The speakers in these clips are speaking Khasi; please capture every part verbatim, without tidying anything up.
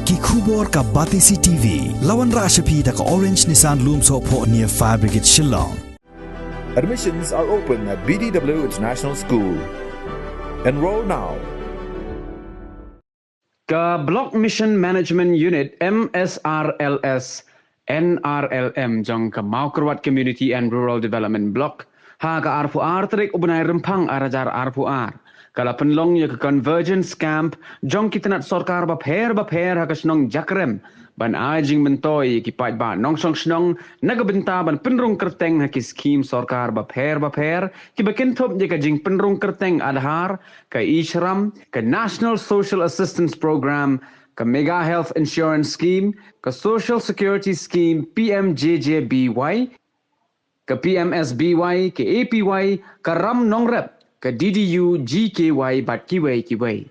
Ki khubor ka Batesi T V. La wanrah sha phi da ka Orange Nissan Lumsohphoh near Fire Brigade Shillong. Admissions are open at B D W International School. Enroll now. Ka Block Mission Management Unit, M S R L S, N R L M, jong ka Mawkyrwat Community and Rural Development Block, ha ka arphew ar tarik u bnai Rymphang ar hajar arphew ar, ka la pynlong ïa ka Convergence Camp jong ki tnat sorkar bapher bapher ha ka shnong Jakrem, ban ai jingmyntoi ïa ki paidbah nongshong shnong na ka bynta ban pynrung kyrteng ha ki skhim sorkar bapher bapher, kiba kynthup ïa ka jingpynrung kyrteng Aadhaar, ka e-Shram, ka National Social Assistance Programme, ka Mega Health Insurance Scheme, ka Social Security Scheme P M J J B Y, ka P M S B Y, ka A P Y, ka Ram Nongrep, ka D D U G K Y bad kiwei kiwei.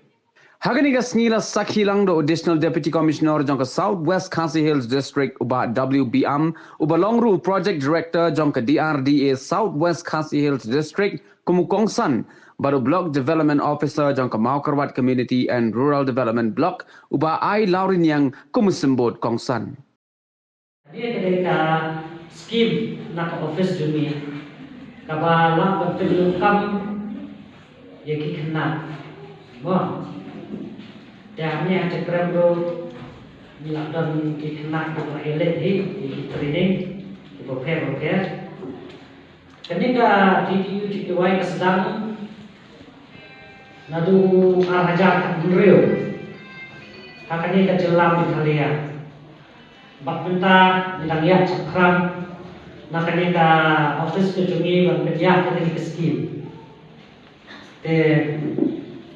Ha kane ka sngi la sakhi lang da u Additional Deputy Commissioner jong ka South West Khasi Hills District, u Bah W B Am, uba long ruh u Project Director jong ka D R D A South West Khasi Hills District, kum u kongsan, bad u Block Development Officer jong ka Mawkyrwat Community and Rural Development Block, u Bah I Lawriniang, kum u symbud kongsan. Kane ka dei ka skim na ka office jong ngi kaba lah ban pynlong kam ïa ki khynnah. Mo. Te hangne ha Jakrem ruh ngi lah don ki khynnah kiba ïaleit hi ïa ki training kiba pher bapher. Kane ka D D U G K Y ka sdang naduh ar hajar khathynriew ha kane ka jylla Meghalaya. Bad mynta ngi dang ïaid shaphrang na kane ka office ka jong ngi ban pynïaid ïa kane ka skim. Te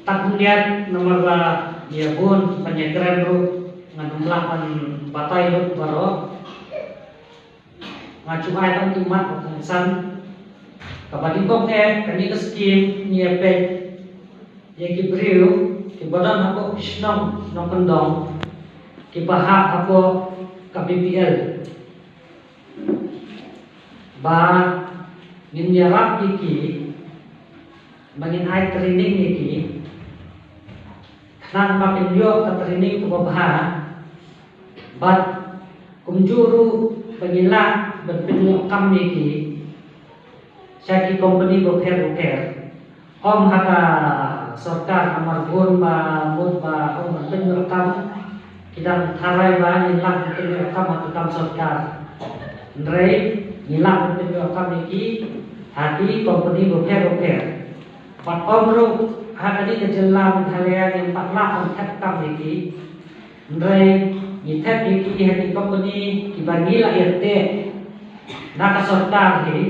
tad khyndiat namar ba ïa bun ban ïakren ruh ngan ym lah ban batai lut baroh. Nga ju ai tang ki mat ba kongsan. Kaba nyngkong eh kane ka skim ngi ïa peit ïa ki briew kiba don hapoh ki shnong nongkyndong kiba hap hapoh ka B P L. Ba ngin ïarap ïa ki ba ngin ai training ïa ki. Khnang ba kin ïoh ka training kaba bha bad kumjuh ruh ba ngin lah ban pynïoh kam ïa ki sha ki company bapher bapher. Ym ha ka sorkar namar bun ba mut ba ym ban pynïoh kam ki dang tharai ba ngin lah ban pynïoh kam ha ka kam sorkar. Hynrei ngin lah ban pynïoh kam ïa ki ha ki company bapher bapher. Bad ym ruh ha kane ka jylla Meghalaya ngim pat lah ban thep kam ïa ki. Hynrei ngi thep ïa ki ha ki company kiba ngi la ïateh na ka sorkar hi,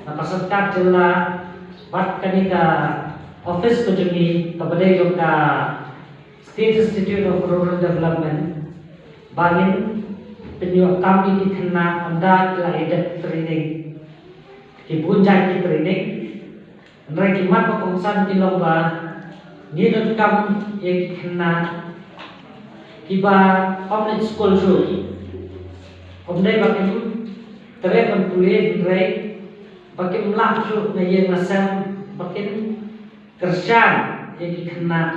na ka sorkar jylla bad kane ka office ka jong ngi kaba dei jong ka State Institute of Rural Development ba ngin pynïoh kam ïa ki khynnah ynda ki la ïa dep training. Ki bun jait ki training. Hynrei ki mat ba kongsan ki long ba ngi donkam ïa ki khynnah kiba ym leit skul shuh. Ym dei ba kim treh ban pule hynrei ba kim lah shuh na ïing na sem ba kin kyrshan ïa ki khynnah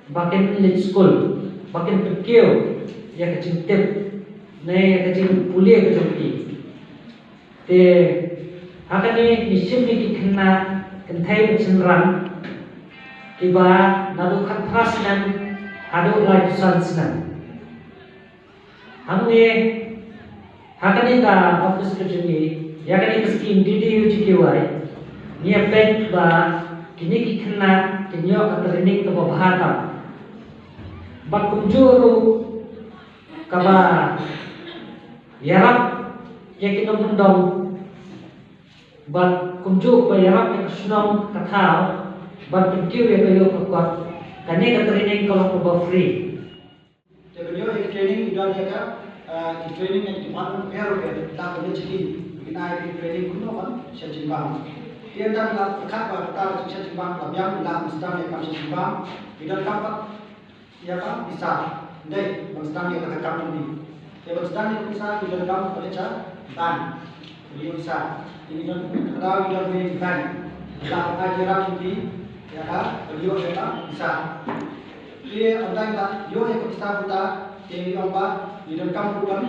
ba kin leit skul, ba kin pynkiew ïa ka jingtip ne ïa ka jingpule ka jong ki. Te ha kane ngi shim ïa ki khynnah kynthei bad shynrang kiba naduh khatphra snem haduh laiphew san snem. Hangne ha kane ka office ka jong ngi ïa kane ka skim D D U G K Y ngi ïa peit ba kine ki khynnah kin ïoh ka training kaba bha tam. Bad kumjuh ruh kaba ïarap ïa ki nongkyndong bad kumjuh ba ïarap ïa ka shnong ka thaw bad pynkiew ïa ka ïoh ka kot. Kane ka training ka long kaba free. Te ban ïoh ïa ki training ki don ïa ka, eh, ki training na ki department bapher bapher, la ban ïoh jingkit. Ngi ai ki training kumno ban shet jingbam. Te ynda la pyrkhat ba kata ka jingshet jingbam ka la biang, la ban sdang ïa ka kam shet jingbam. Ngi donkam pat ïa ka pisa. Dei ban sdang ïa ka kam jong ngi. Te ban sdang ïa ka pisa ngi donkam ban leit sha bank. Ban ïoh pisa. Te ngi don, ka daw ngi don bank. La ban ai jingïarap jong ngi ïa ka ban ïoh ïa ka pisa. Te ynda ngi la ïoh ïa ka pisa kumta, te ngi ong ba ngi donkam ruh ban,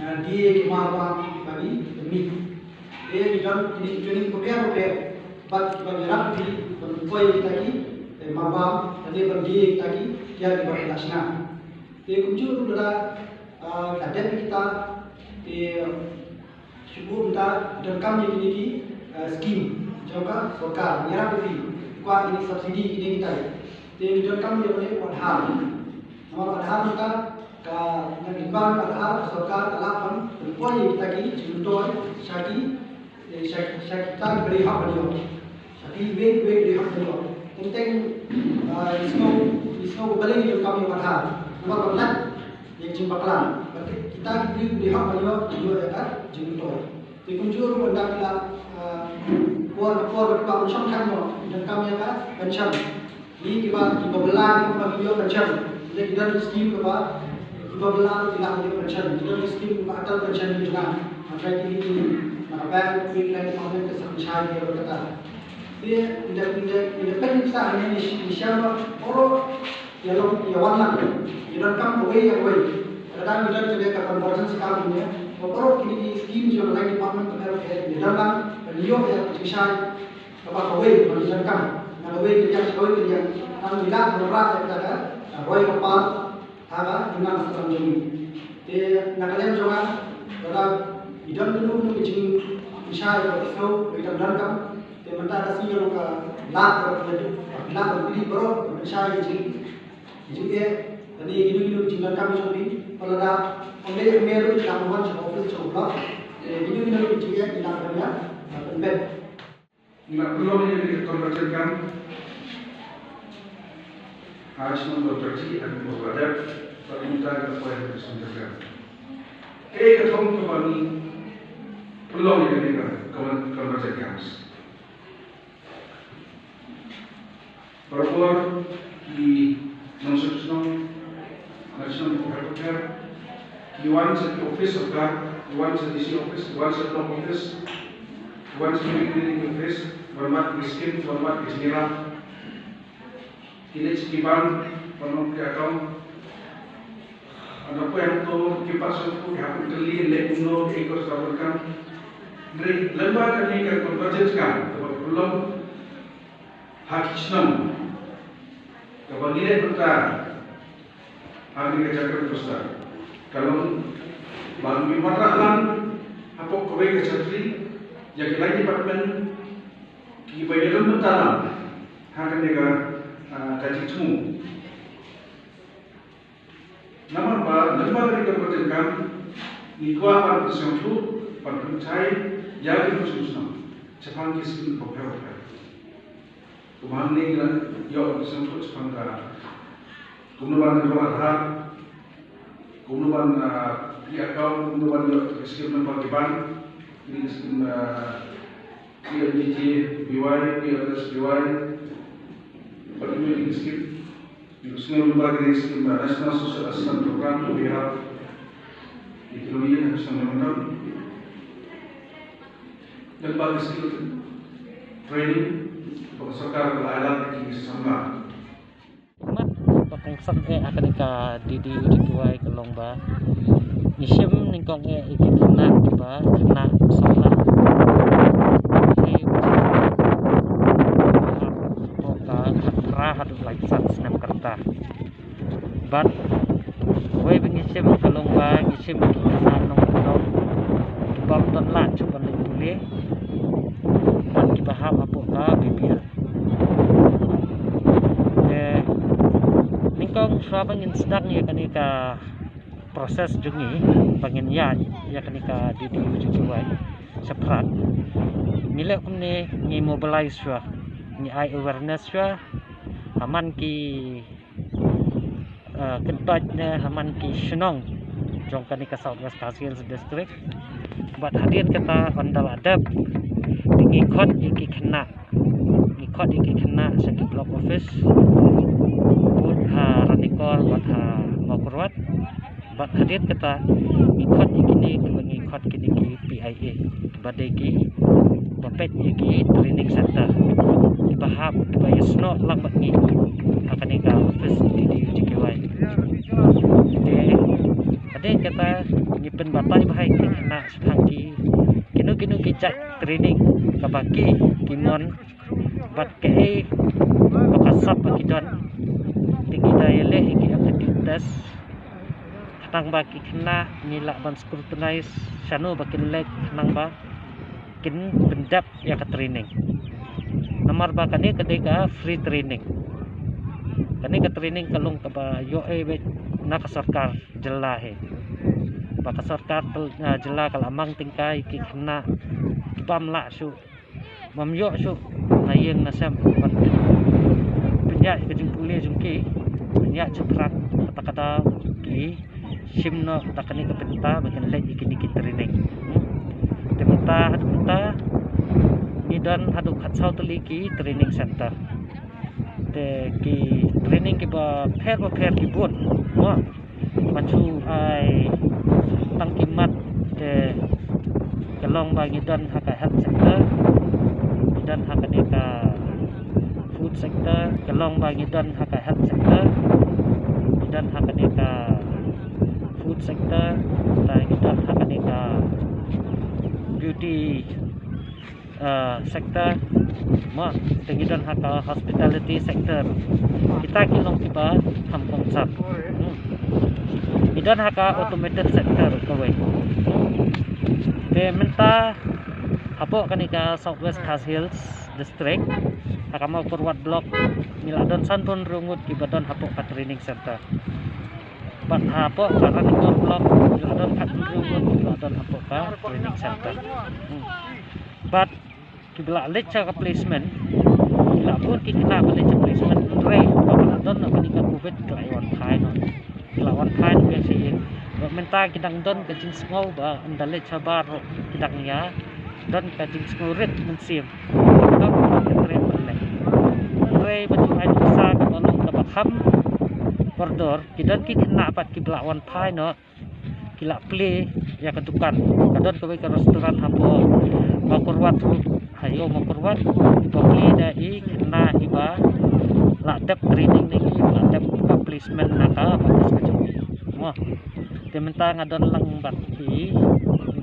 eh, die ki marbam ba ngi pynmih. Te ngi don kine ki training bapher bapher bad kiba ngi ïarap ïa phi ban poi ïa kita ki, eh, marbam, lane ban die ïa kita ki tiar kiba phi la shna. Te kumjuh ruh lada, ah, ka dep ïa kita, te shu buh mynta donkam ïa kine ki, eh, skim jong ka sorkar, ngi ïarap ïa phi, kwah kine ki subsidy kine kita. Te ngi donkam ïa kine u Aadhaar. Namar u Aadhaar mynta ka, na ki ban Aadhaar ka sorkar ka lah ban pynpoi ïa kita ki jingmyntoi sha ki, eh, sha, sha kita kiba dei hok ban ïoh. Sha kiwei kiwei ki dei hok ban ïoh. Teng teng, ah, ngi sngew, ngi sngew ba balei ngi donkam ïa u Aadhaar. Namar ban lait ïa ka jingbakla. Bad kita ki briew ki dei hok ban ïoh, ban ïoh ïa ka jingmyntoi. Te kumjuh ruh ynda ki la, ah, por por por por shong khan mo, ngi donkam ïa ka pension. Ngi kiba, kiba bylla ngi kumba ngi ïoh pension. Ngi don ki skim kiba, kiba bylla ngi lah ïoh pension. Ngi don ki skim kiba Atal Pension Yojana. Hynrei kine ki na ka bank, ki line department ka sa pynshai ki ïa kata. Te ngi da, ngi da, ngi da peit sa hangne ngi, ngi shem ba baroh ïa long ïa wan lang. Ngi donkam kawei ïa kawei. Lada ngi don kawei ka convergence account hangne, ba baroh kine ki skim jong ka line department ka pher pher ngi don lang, ngi ïoh ïa ka jingshai. Kaba kawei ba ngi donkam, na kawei ka liang sha kawei ka liang, tang ngi lah ban wanrah ïa kata ka roi ka par ha ka imlang ka sahlang jong ngi. Te na ka liang jong nga, lada ngi don kano kano ka jingpynshai kaba ngi sngew ba ngi dang donkam, te mynta ka sngi ka long ka lad kaba ngi lah ban pynlong baroh ban pynshai ïa ka jing, ka jingeh lane ïa kino kino ka jingdonkam jong phi. Bad lada ym dei ïa me ruh ngi lah ban wan sha ka office jong u block, te kino kino ka jingeh ngi lah ban ïa pynbeit. Nga pynlong ïa kane ka conversion camp ha shnong Dongkyrchi ha Mawkyrwat, bad mynta nga poi ha ka shnong Jyrkam. Kaei ka thong kaba ngi pynlong ïa kane ka conver-, conversion camps? Barabor ki nongshong shnong, nongshong shnong bapher bapher ki wan sha ki office sorkar, ki wan sha D C office, ki wan sha block office, ki wan sha ki clinic office, wan wad ki skim, wan wad ki jingïarap. Ki leit sha ki bank, wan long ki account. Haba poi hangto ki pat sngewthuh ki hap ban kylli leh kumno, kaei ka sdang ban kam. Hynrei lyngba kane ka conversion camp kaba pynlong ha ki shnong kaba ngi leit mynta ha kane ka Jharkhand Cluster, ka long ba ngi wanrah lang hapoh kawei ka chantri ïa ki line department kiba ïadon bynta lang ha kane ka, ah, ka jingthmu. Namar ba lyngba kane ka conversion camp ngi kwah ban pynsngewthuh, ban pynshai ïa ki nongshong shnong shaphang ki skim bapher bapher. Kumba hangne ngi la ïoh ban pynsngewthuh shaphang ka kumno ban enroll Aadhaar, kumno ban, ah, create account, kumno ban ïoh ki skim number ki ban, ki skim, ah, P M G G B Y, P M S B Y, bad kine ki skim. Ngi sngew lyngba kine ki skim, ah, National Social Assistance Program, to be help ïa ki nongïalam ha ki shnong. Lyngba ki skill training ba ka sorkar ka la ai lad ïa ki samla. Mat ba kongsan eh ha kane ka D D U G K Y ka long ba ngi shim nyngkong eh ïa ki khynnah kiba khynnah samla. Ka khatphra haduh laiphew san snem ka rta. Bad kawei ba ngi shim ka long ba ngi shim ïa ki khynnah nongkyndong kibym don lad shuh ban leit pule bad kiba hap hapoh ka B P L. Te nyngkong shuwa ba ngin sdang ïa kane ka process jong ngi ba ngin ïaid ïa kane ka D D U G K Y shaphang, ngi leh kumne, ngi mobilize shuwa, ngi ai awareness shuwa ha man ki, eh, kyntoit ne ha man ki shnong jong kane ka South West Khasi Hills District. Bad hadien kata, ynda la dep, te ngi khot ïa ki khynnah, ngi khot ïa ki khynnah sha ki block office, bad ha Ranikor bad ha Mawkyrwat. Bad hadien kata ngi khot ïa kine kiba ngi khot kine ki P I A, kiba dei kiba peit ïa ki training center, kiba hap, kiba ïasnoh lang bad ngi ha kane ka office D D Kata ngi pynbatai bha ïa ki khynnah shaphang ki kino kino ki jait training kaba ki ki mon bad kaei ba ka sap ba ki don. Te ngi da ïaleh ïa ki aptitude test khnang ba ki khynnah ngi lah ban scrutinize shano ba kin leit khnang ba kin pyndep ïa ka training. Namar ba kane ka dei ka free training. Kane ka training ka long kaba ïoh ei beit na ka sorkar jylla hi. Ba ka sorkar jylla ka la mang tyngkai ki khynnah ki bym lah shuh, bym ïoh shuh na ïing na sem ban pynïaid ka jingpule jong ki, pynïaid shuh prat kata ka daw ki shim noh da kane ka bynta ba kin leit ïa kine ki training. Te mynta haduh mynta ngi don haduh khatsaw tylli ki training center. Te ki training kiba pher ba pher ki bun mo. Ban shu ai tang ki mat te ka long ba ngi don ha ka health sector, ngi don ha kane ka food sector, ka long ba ngi don ha ka health sector, ngi don ha kane ka food sector, ta ngi don ha kane ka beauty sector mo, te ngi don ha ka hospitality sector. Kita ki long kiba kham kongsan. Ngi don ha ka automotive sector kawei. Te mynta hapoh kane ka South West Khasi Hills District, ha ka Mawkyrwat Block, ngi la don san bun ryngut kiba don hapoh ka training center. Bad hapoh ka Ranikor Block ngi la don khat bun ryngut kiba don hapoh ka training center. Bad kiba la leit sha ka placement, ki la bun ki khynnah ba leit sha placement, hynrei ba la don na kane ka covid ki la wan phai noh. Ki la wan phai noh biang sha ïing. Bad mynta ki dang don ka jingsngew ba ynda leit shabar ruh ki dang ïa don ka jingsngew rit mynsiem. Ka ba ka trei ban leh. Hynrei ba ju ai nuksa kaba long kaba kham kordor, ki don ki khynnah bad kiba la wan phai noh ki la plie ïa ka dukan. Ka don kawei ka restaurant hapoh Mawkyrwat ruh, ha ïew Mawkyrwat, ba plie da i khynnah iba la dep training ne ki la dep ka placement na ka office ka jong i. Mo. Te mynta nga don lang bad i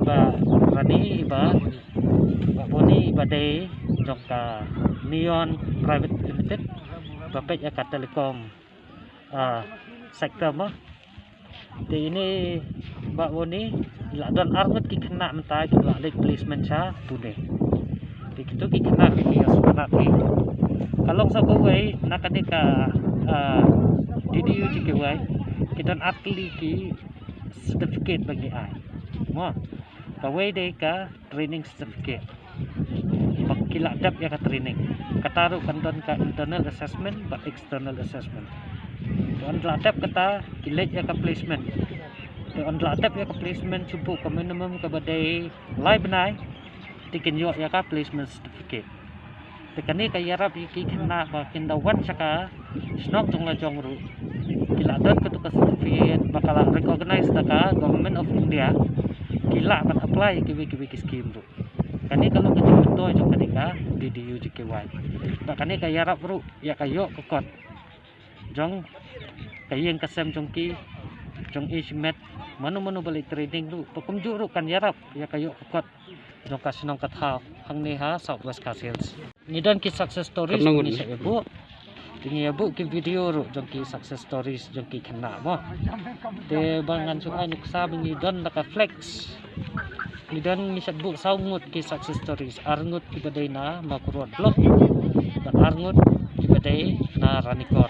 Bah Rani, iba, Bah Boni, iba dei jong ka Neon Private Limited, ba peit ïa ka telecom sector mo. Te ine Bah Boni, la don arngut ki khynnah mynta kiba la leit placement sha Pune. Te kito ki khynnah ki ïa sngewtynnat hi. Ka long sa kawei na kane ka D D U G K Y, ki don ar tylli ki certificate ba ngi ai. Mo, kawei dei ka training certificate ba ki la dep ïa ka training. Kata ruh kan don ka internal assessment bad external assessment. Te ynda la dep kata ki leit ïa ka placement. Te ynda la dep ïa ka placement shu buh ka minimum kaba dei lai bnai, te kin ïoh ïa ka placement certificate. Te kane ka ïarap ïa ki khynnah ba kin da wan sha ka shnong jong la jong ruh, ki la don katu ka certificate ba ka la recognize da ka Government of India, ki lah ban apply ïa kiwei kiwei ki scheme ruh. Kane ka long ka jingmyntoi jong kane ka D D U G K Y. Ba kane ka ïarap ruh ïa ka ïoh ka kot jong ka ïing ka sem jong ki, jong i shimet, mano mano ba leit training ruh, ba kumjuh ruh kan ïarap ïa ka ïoh ka kot jong ka shnong ka thaw hangne ha South West Khasi Hills. Ngi don ki success stories ngi sa ïa buh. Te ngi ïa buh ki video ruh jong ki success stories jong ki khynnah mo. Te ba ngan shu ai nuksa ba ngi don la ka flex. Ngi don ngi sa buh saw ngut ki success stories, ar ngut kiba dei na Mawkyrwat Block bad ar ngut kiba dei na Ranikor.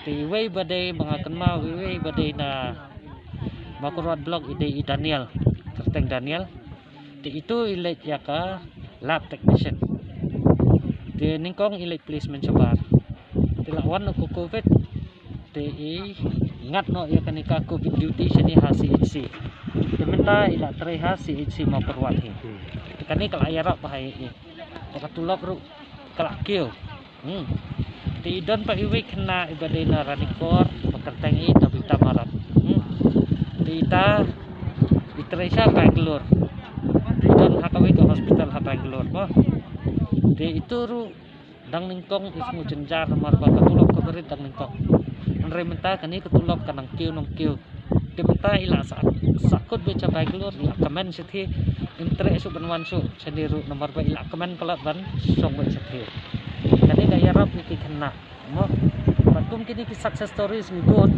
Te iwei ba dei ba nga kynmaw, iwei ba dei na Mawkyrwat Block i dei i Daniel, kyrteng Daniel. Te itu i leit ïa ka lab technician. Te nyngkong i leit placement shabar. Te la wan noh ka covid, te i ngat noh ïa kane ka covid duty shane ha C H C. Te mynta i la trei ha C H C Mawkyrwat hi. Te kane ka la ïarap bha ïa i. Te ka tulop ruh ka la kiew. Hmm. Te i don pat iwei khynnah iba dei na Ranikor, ba kyrteng i Tabitha Marak. Hmm. Te ita i trei sha Bangalore. Te i don ha kawei ka hospital ha Bangalore mo. Te itu ruh dang nyngkong i sngewjynjar namar ba ka tulop kaba rit dang nyngkong. Hynrei mynta kane ka tulop ka nang kiew nang kiew. Te mynta i la sa, sa kut beit sha Bangalore, i la kmen shathie, im treh shuh ban wan shuh shane ruh, namar ba i la kmen palat ban shong beit shathie. Kane ka ïarap ïa ki khynnah. Mo, bad kum kine ki success stories ngi bun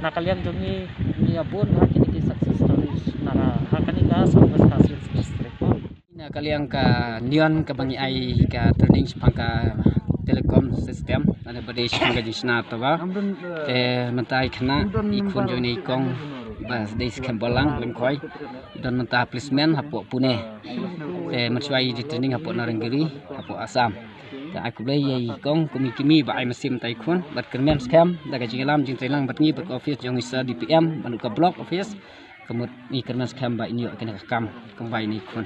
na ka liang jong ngi, ngi ïa bun ha kine ki success stories na ka, ha kane ka South West Khasi Hills District. Na ka liang ka nion kaba ngi ai ka training shaphang ka telecom system, lane ba dei shaphang ka jingshna tower. Te mynta i khynnah, i khun jong i kong ba dei skhem Balang Lyngkhoi, don mynta placement hapoh Pune. Te mynshuwa i training hapoh Narangiri, hapoh Assam. Te ai khublei ïa i kong kum i kmie ba ai mynsiem mynta i khun, bad kyrmen skhem da ka jingïalam jingtrei lang bad ngi bad ka office jong i Sir D P M, bad ka block office. Ka mut ngi kyrmen skhem ba in ïoh kane ka kam kumba ine i khun.